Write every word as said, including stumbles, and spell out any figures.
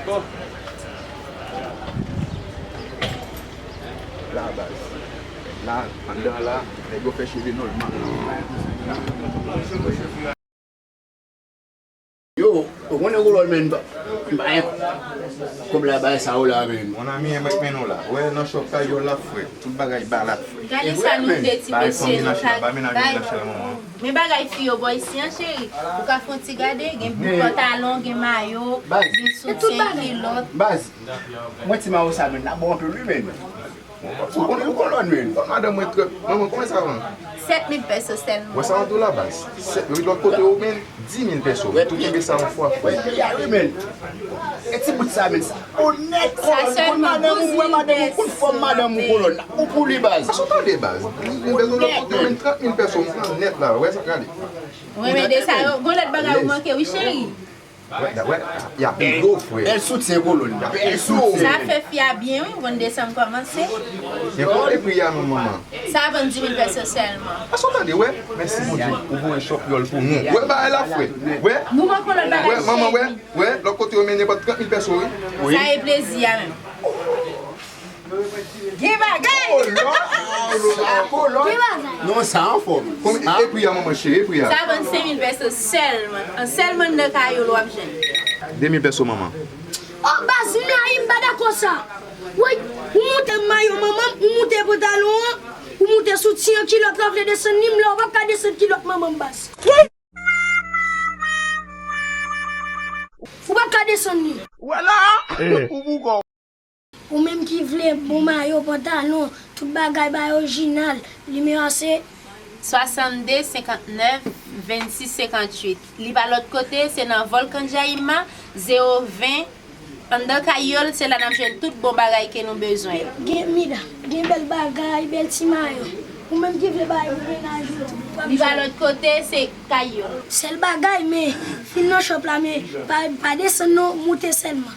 La baz. La, anndan la, nèg yo fè cheve nòmal. Yo, ou konnen kolòn men, m pa gen kòb la bay sa yo la men. Mon ami, e mwen k mennen w la. Wè, nan chòp Kayòl la, frè. Tout bagay ba la, frè. Gade sa nou de ti mesye nou ka bay. Men bagay fi yo bò isi an, cheri. Ou ka fè yon ti gade, gen bout pantalon, gen mayo, gen soutyen, kilòt. Baz, mwen ti mayo sa men, n ap bon anpil wi men. Ou konnen ou kolòn men. Madanm mwen trè, manman, kòman sa van? Sèt mil peso sèlman. Wè sa an do la baz. Sèt mil lòt kote ou men, dis mil peso. Tou kenbe sa yon fwa frè. Wi men. E ti bout sa men sa. Onèt kolòn, ou konn madanm ou, wè madanm ou, konn fòm madanm ou kolòn la. Ou pou li baz. Sa sou tande baz. Ou bezwen lòt kote men trant mil peso, m pran nèt la, wè sa gade. Wi men de sa yo, gon lòt bagay ou manke wi cheri. Wè, wè, y ap rive w frè. Bèl soutyen kolòn, bèl soutyen. Sa fè fi a byen wi, ou konn desanm kòmanse. Gen kote pri a non manman? Sa vann dis mil peso sèlman. Sa sou tande wè. Mèsi Bondye, ou voye chòp yòl pou nou. Wè bagay la frè. Wè. Nou manke lòt bagay. Wè manman wè. Wè, lòt kote yo men nenpòt trant mil peso wi. Sa e plezi a menm. Gen bagay. Kolòn. Sa kolòn. Gen bagay. Non, sa anfòm. Konbyen e pri a manman cheri, e pri a? Sa vann senk mil peso sèlman. An sèlman nan Kayòl w ap jwenn. De mil peso manman. Oh baz, m la wi, m pa dakò sa. Woy, ou moute mayo manman m, ou moute pantalon an, ou moute soutyen an, kilòt la vle desann li, m la ou p ap ka desann kilòt manman m baz. Ou p ap ka desann li. Ou wè la? Ou pou kò. Ou menm ki vle bon mayo, pantalon, tout bagay bay orijinal, nimewo a se swasannde senkantnèf vennsis senkantuit. Li pa lòt kote, se nan Volcan Jaïma, zewo ven. Anndan Kayòl, se la n ap jwenn tout bon bagay ke nou bezwen yo. Gen mida, gen bèl bagay, bèl ti mayo. Ou menm ki vle bagay pou mennaj ou, w ap jwenn. Li pa lòt kote, se Kayòl. Sèl bagay, men fin nan chòp la, men pa, pa desann non, moute sèlman.